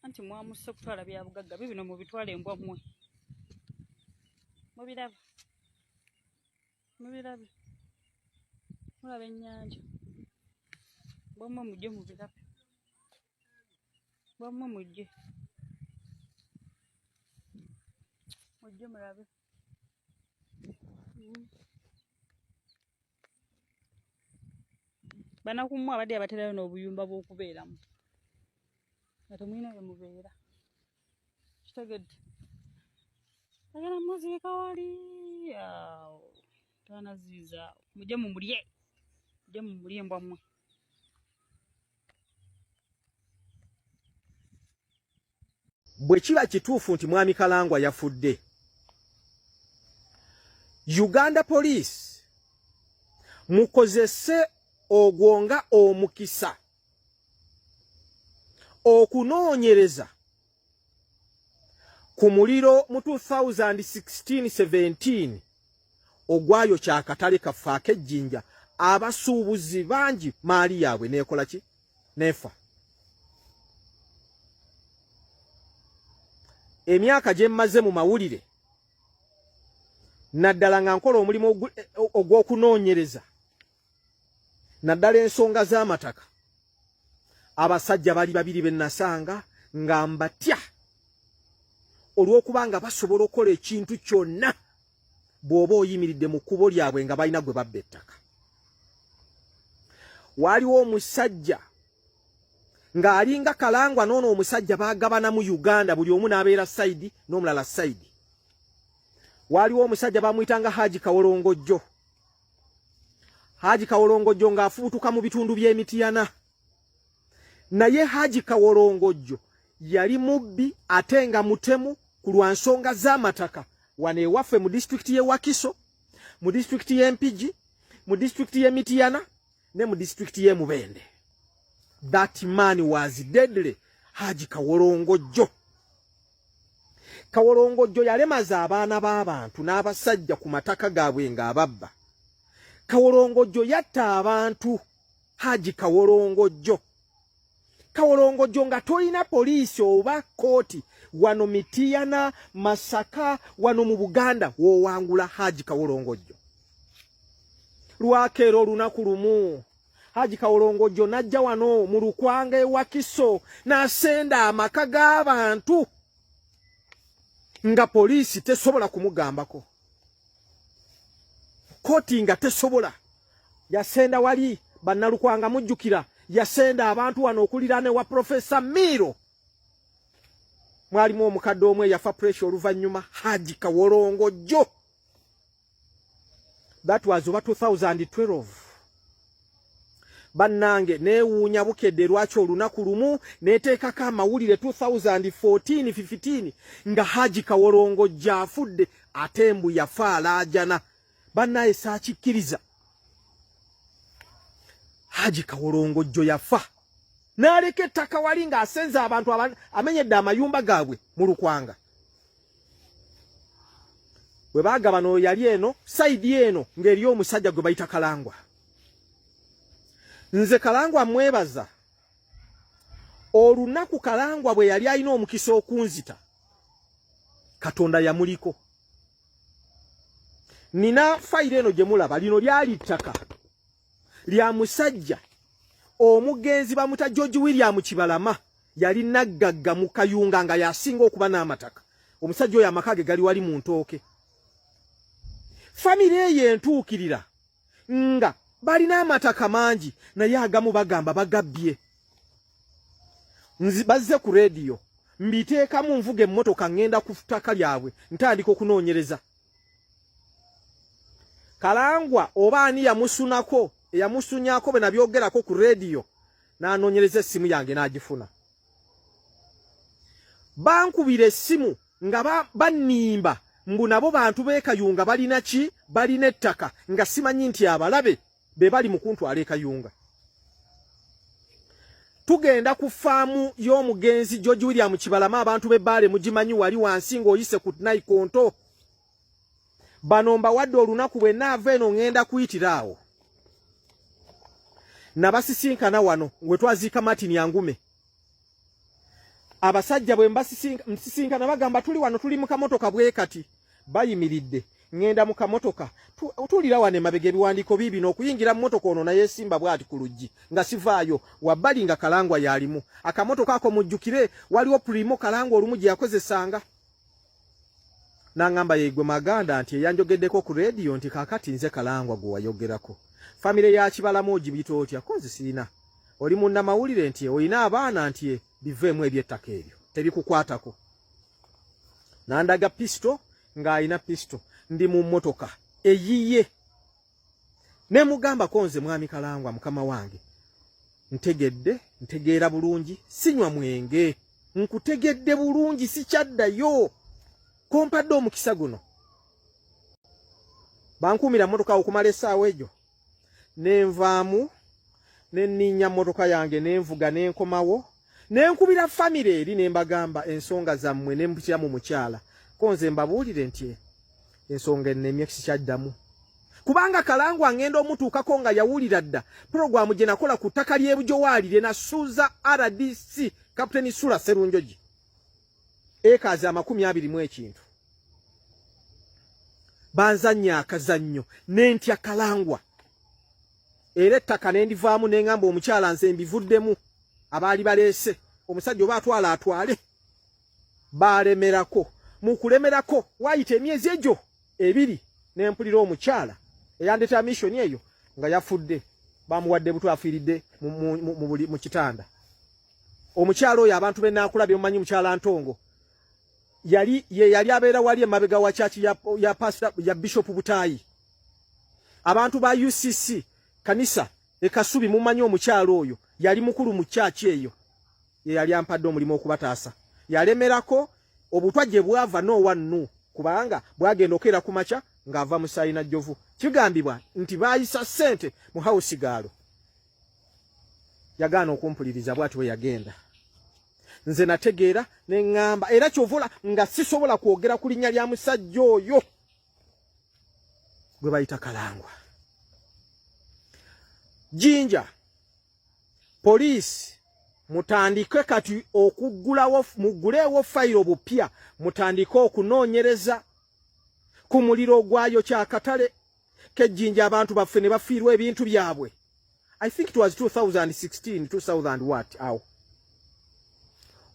Anti mwamusse kutwala byabugagga bibino mubitwale embwa mmwe. Mubiraba, mubirabe, mulaba ennyanja. Bwammwe mujje mubirabe, bwammwe mujje, mujje mulabe. Banaku mmwe abadde abaterayo n'obuyumba bw'okubeeramu nga temulina we mubeera. Kitegedde, agenda muziika wali awo tanaziiza awo. Mujje mumulye, mujje mumulye embwa mmwe. Bwe kiba kituufu nti Mwami Kalangwa yafudde, Uganda Police mukozese ogwo nga omukisa okunoonyereza ku muliro mu 2016-17 ogwayokya akatale kaffe ak'ejjinja. Abasuubuzi bangi maali yaabwe neekola ki nefa. Emyaka gye mmaze mu mawulire, naddala nga nkola omulimu ogw'okunoonyereza, naddala ensonga z'amataka, abasajja bali babiri be nasanga nga mbatya olw'okuba nga basobola okukola ekintu kyonna bw'oba oyimiridde mu kkubo lyabwe nga balina gwe babba ettaka. Waaliwo omusajja ng'alinga Kalangwa n'ono omusajja baagabana mu Uganda, buli omu n'abeera sayidi n'omulala sayidi. Waaliwo omusajja bamuyitanga Haji Kawolongojjo. Haji Kawolongojjo ng'afubutuka mu bitundu by'e Mityana, naye Haji Kawolongojjo yali mubbi ate nga mutemu ku lwa nsonga z'amataka wano ewaffe mu disitulikiti y'e Wakiso, mu disitulikiti y'e Mpigi, mu disitulikiti y'e Mityana ne mu disitulikiti y'e Mubende. That man was deadly. Haji Kawolongojjo. Kawolongojjo yalemaza abaana b'abantu n'abasajja ku mataka gaabwe ng'ababba. Kawolongojjo yatta abantu. Haji Kawolongojjo, Kawolongojjo, nga tolina poliisi oba kooti wano Mitiyana, Masaka, wano mu Buganda wowangula Haji Kawolongojjo. Lwakeera olunaku lumu Haji Kawolongojjo n'ajja wano mu Lukwanga ewakiso n'asenda amaka g'abantu nga poliisi tesobola kumugambako, kooti nga tesobola. Yasenda wali bannalukwanga, mujjukira yasenda abantu wano okuliraana ewa Profesa Miiro, mwalimu omukadde omu eyafa pressure oluvannyuma. Haji Kawolongojjo, that was oba 2012. Bannange, neewuunya Bukedde lwaki olunaku lumu neeteekako amawulire 2014 15 nga Haji Kawolongojjo afudde, ate mbu yafa alaajana. Bannaye, saakikkiriza. Haji Kawolongojjo yafa n'aleka ettaka wali ng'asenza abantu, amenyedde amayumba gaabwe mu Lukwanga. Bwe baagabana, oyo yali eno sayidi eno ng'eriyo omusajja gwe bayita Kalangwa. Nze Kalangwa mwebaza. Olunaku Kalangwa bwe yali alina omukisa okunzita, Katonda yamuliko. Nina fayiro eno gye mulaba. Lino lyali ttaka lya musajja omugenzi bamuta George William Kibalama. Yali naggagga mu Kayunga nga yasinga okuba n'amataka. Omusajja oyo amaka ge gali wali mu Ntooke. Famire eyo entuukirira nga balina amataka mangi, naye agamu bagamba bagabbye. Bazze ku rediyo mbiteekamu, nvuga emmotoka ŋŋenda ku ttaka lyabwe, ntandika okunoonyereza. Kalangwa oba ani yamusunako, eyamusunyako bwe nabyogerako ku rediyo, n'anoonyereza essimu yange n'agifuna. Bankubira essimu nga bannimba mbu nabo bantu b'e Kayunga, balina ki, balina ettaka, nga simanyi nti abalabe be bali mu kuntwala e Kayunga. Tugenda ku faamu y'omugenzi George William Kibalama. Abantu b'ebbaale mugimanyi, wali wansi ng'oyise ku Naikonto. Bano mbawadde olunaku, bwe naava eno ŋŋenda kuyitira awo. Nabasisinkana wano we twaziika Martin Yangume. Abasajja bwe mbasisinkana bagamba tuli wano, tuli mu kamotoka bwe kati, bayimiridde, ŋŋenda mu kamotoka, tuulira wano emabega, ebiwandiiko biibino. Okuyingira mu motoka ono nayesimba bw'ati ku luggi nga sivaayo wabbali, nga Kalangwa yalimu akamotoka ako. Mujjukire waliwo Primo Kalangwa olumu gye yakozesanga. N'aŋŋamba, "Yeggwe Maganda?" Nti, "Eyanjogeddeko ku rediyo." Nti, "Kaakati nze Kalangwa gwe wayogerako. Famire ya Kibalamu ogibiyita otya? Ko nze sirina. Oli munnamawulire?" Nti, "Olina abaana?" Nti, "Biveemu ebyettaka ebyo, tebikukwatako." Nandaga pisito, ng'alina pisito, ndi mu mmotoka eyiye. Ne mugambako, "Nze mwami Kalangwa, mukama wange, ntegedde, ntegeera bulungi, sinywa mwenge, nkutegedde bulungi, sikyaddayo, kompadde omukisa guno." Bankuumira mmotoka okumala essaawa egyo, nenvaamu, nenninnya mmotoka yange, nenvuga, nenkomawo, nenkubira famire eri, ne mbagamba ensonga zammwe, ne mpitira mu mukyala. Ko nze mbabuulire nti ensonga ennemye, sikyaddamu, kubanga Kalangwa ngenda omutuukako nga yawulira dda puroguramu gye nakola ku ttaka ly'Ebujowaali lye nasuuza RDC Kapiteni Sula Serunjogi, ekazi 20 mu ekintu. Banzannya akazannyo, nentya Kalangwa, era ettaka nendivaamu, neŋŋamba omukyala, nze mbivuddemu, abaali baleese omusajja oba atwala atwale. Balemerako. Mu kulemerako, waayita emyezi egyo 2, nempulira omukyala eyandetera mission eyo nga yafudde, bamuwadde butwa, afiiridde mu kitanda. Omukyala oyo, abantu benaakulabye mumanyi mukyala Ntongo, yali ye yali abeera wali emabega wa church ya pastor, ya Bishop Butayi. Abantu ba UCC kanisa ekasubi mumanyi omukyalo oyo, yali mukulu mu church eyo, ye yali ampadde omulimu okubataasa. Yalemerako, obutwa gye bwava nowannu, kubanga bwagenda okeera ku makya ng'ava musaayi na jjovu. Kigambibwa nti baayisa ssente mu house girl. Yagaana okumpuliriza, bw'ati bwe yagenda. Nze nategeera, ne ŋŋamba, era kyovola nga sisobola kwogera ku linnya lya musajja oyo gwe bayita Kalangwa. Jinja poliisi, mutandike kati okuggulawo, mugguleewo fayiro bupya, mutandike okunoonyereza ku muliro ogwayo kyakatale kejjinja, abantu baffe ne bafiirwa ebintu byabwe. I think it was 2016, 2000 what awo,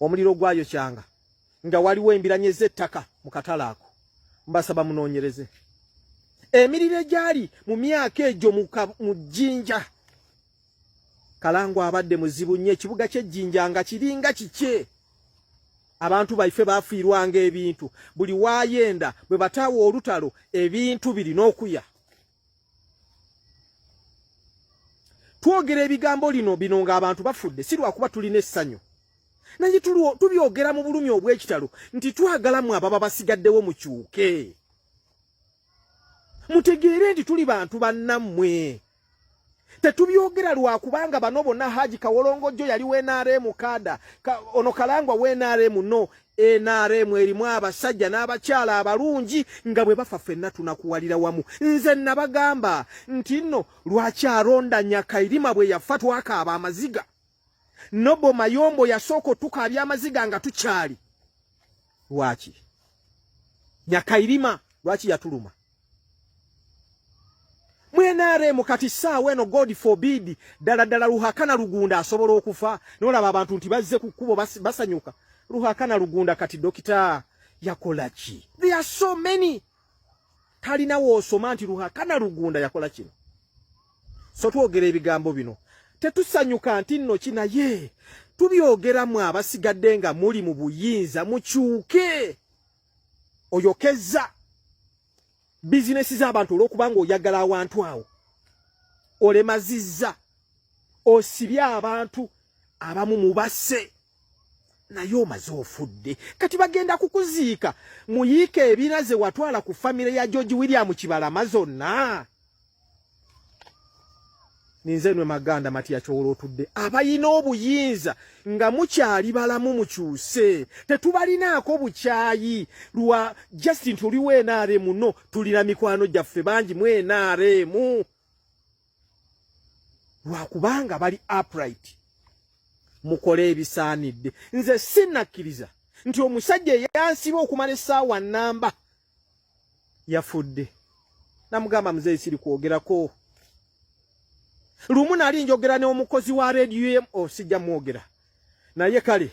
omuliro gwayo kyanga nga waliwo embiranye z'ettaka mu katale ako. Mbasaba munoonyereze emiriro egyali mu myaka egyo mu Jjinja. Kalangwa abadde muzibu nnyo. Ekibuga ky'Ejjinja nga kiringa kikye, abantu baife bafiirwanga ebintu. Buli waayenda bwe bataawa olutalo, ebintu birina okuya. Twogera ebigambo lino bino ng'abantu bafudde, si lwakuba tulina essanyu, naye tubyogera mu bulumi obw'ekitalo nti twagalamu ababa basigaddewo mukyuke, mutegeere nti tuli bantu bannammwe. Tetubyogera lwakubanga bano bonna, Haji Kawolongojjo yali w'NRM kada ka, ono Kalangwa w'NRM. No NRM erimu abasajja n'abakyala abalungi nga bwe bafa ffenna tunakuwalira wamu. Nze nabagamba nti nno lwaki aronda Nyakairima bwe yafa twakaaba amaziga, Noble Mayombo yasooka otukaabya amaziga nga tukyali. Lwaki Nyakairima, lwaki yatuluma mu NRM? Kati ssaawa eno, God forbid, ddala ddala Ruhakana Rugunda asobola okufa, nolaba abantu nti bazze ku kkubo basanyuka. Ruhakana Rugunda kati dokita yakola ki? There are so many. Talina woosoma nti Ruhakana Rugunda yakola kino. So twogera ebigambo bino, tetusanyuka nti nno ki, naye tubyogeramu abasigadde nga muli mu buyinza mukyuke. Oyokezza bizinesi z'abantu olw'okuba nga oyagala awantu awo, olemazizza, osibye abantu abamu, mubase, naye omaze ofudde. Kati bagenda kukuziika muyiika ebina ze watwala ku famire ya George William Kibalama zonna. Ninze nwe Maganda Matiya Kyowolo otudde. Abayina obuyinza nga mukyali balamu mukyuse. Tetubalinaako bukyayi lwa just nti oliwo NRM. No, tulina mikwano gyaffe bangi mu NRM, lwakubanga bali upright. Mukole ebisaanidde. Nze sinnakkiriza nti omusajja eyansiba okumala essaawa nnamba yafudde. Namugamba, muzeeyi, siri kwogerako. Lumu nali njogera n'omukozi wa rediyo emu, oh, sijja mwogera, naye kale.